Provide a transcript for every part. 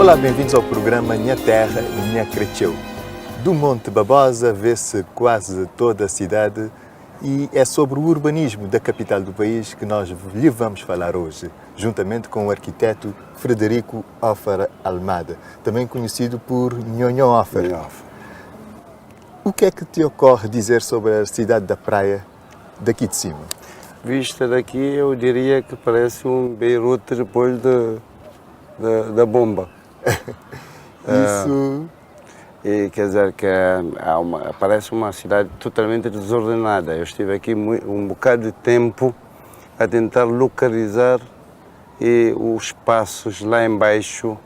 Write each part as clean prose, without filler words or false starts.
Olá, bem-vindos ao programa Nha Terra, Nha Cretcheu. Do Monte Babosa vê-se quase toda a cidade e é sobre o urbanismo da capital do país que nós lhe vamos falar hoje, juntamente com o arquiteto Frederico Hofer Almada, também conhecido por Nhonhô Hofer. O que é que te ocorre dizer sobre a cidade da Praia daqui de cima? Vista daqui, eu diria que parece um Beirute depois de, de da bomba. Isso. E quer dizer que há uma, parece uma cidade totalmente desordenada. Eu estive aqui um bocado de tempo a tentar localizar e os passos lá embaixo,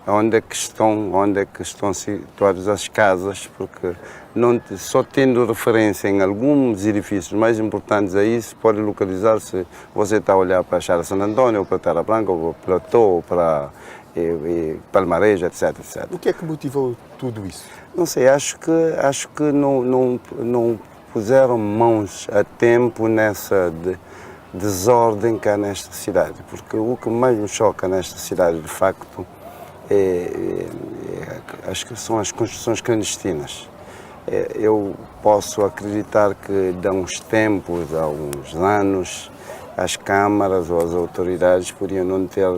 onde é que estão, onde é que estão situadas as casas, porque não, só tendo referência em alguns edifícios mais importantes aí se pode localizar se você está a olhar para a Achada Santo Antônio, ou para Terra Branca, ou para Platô, ou para e, e Palmarejo, etc, etc. O que é que motivou tudo isso? Não sei, acho que, acho que não, não, não puseram mãos a tempo nessa de, desordem cá nesta cidade, porque o que mais me choca nesta cidade, de facto, é, é, é, acho que são as construções clandestinas. É, eu posso acreditar que de uns tempos, há uns anos, as câmaras ou as autoridades podiam não ter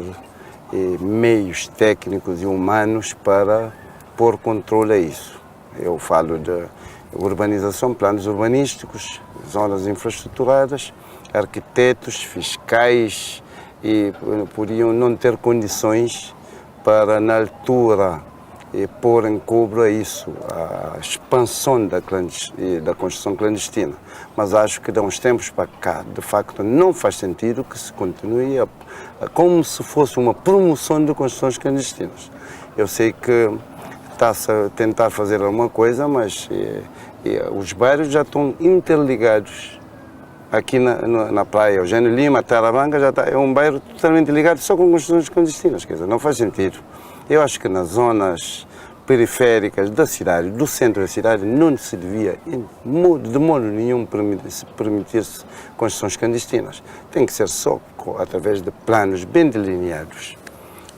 eh, meios técnicos e humanos para pôr controle a isso. Eu falo de urbanização, planos urbanísticos, zonas infraestruturadas, arquitetos, fiscais e podiam não ter condições para, na altura, e pôr em cobra isso, a expansão da, da construção clandestina. Mas acho que de uns tempos para cá, de facto, não faz sentido que se continue a, a, como se fosse uma promoção de construções clandestinas. Eu sei que está-se a tentar fazer alguma coisa, mas e, e, os bairros já estão interligados aqui na, na, na praia. Eugênio Lima, Terra Branca, já está, é um bairro totalmente ligado só com construções clandestinas, quer dizer, não faz sentido. Eu acho que nas zonas periféricas da cidade, do centro da cidade, não se devia, de modo nenhum, permitir-se construções clandestinas. Tem que ser só através de planos bem delineados,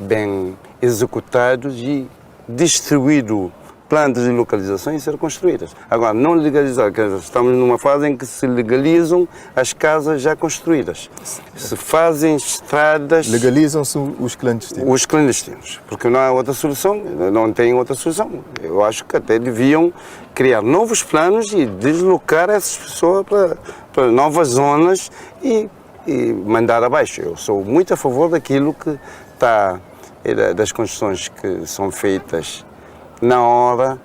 bem executados e distribuído plantas e localizações ser construídas. Agora, não legalizar, quer dizer, estamos numa fase em que se legalizam as casas já construídas. Se fazem estradas... Legalizam-se os clandestinos. Os clandestinos, porque não há outra solução, não tem outra solução. Eu acho que até deviam criar novos planos e deslocar essas pessoas para, para novas zonas e, e mandar abaixo. Eu sou muito a favor daquilo que está, das construções que são feitas na hora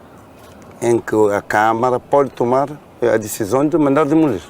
em que a Câmara pode tomar a decisão de mandar demolir.